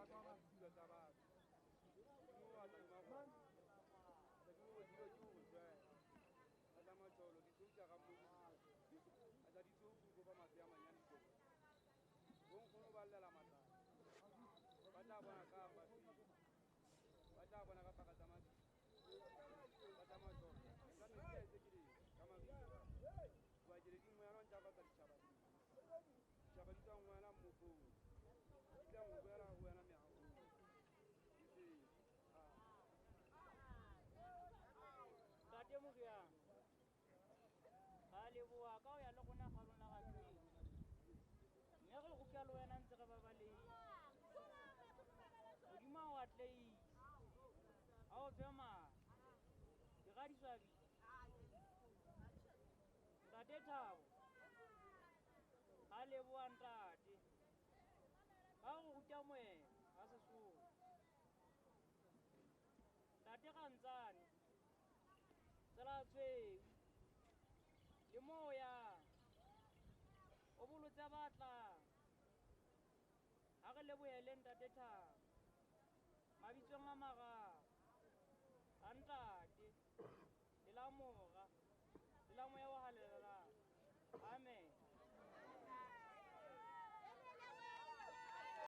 ka ditulo tsa batho. Modimo wa tla duma gona. Tla ke go dilo ke go tswela. A tla matšolo ditlou tša ga mmogo. A tla ditlou go ba mafe a manyane tlo. Bonkgono ba llela matlala. Ba tla bona ka ba ba tla bona ka paka tsa madi. Ba tla matšolo. Tsa metsi ke di ka mabitla. Ba ke di ngwe ya ntša ba tsa ditšhaba. Ditšhaba di tswa ngwela mmopong. Di tla ngwela go wena meagong. Ke Ntate Moriana, ra leboha ka ho ya le rona kgaolong la Rakwena. Mme re ruta le wena ntse re babalehile. Modimo a o atlehise, a o fe matla. Dira di swabile. Ntate Thabo, ra leboha ntate ka ho ruta moetlo wa Sesotho. Ntate Rantsane, tsela tshweu le mo o yang o bolotse ba tlang. Ha re lebohele ntate Thabo mabitsong a mararo.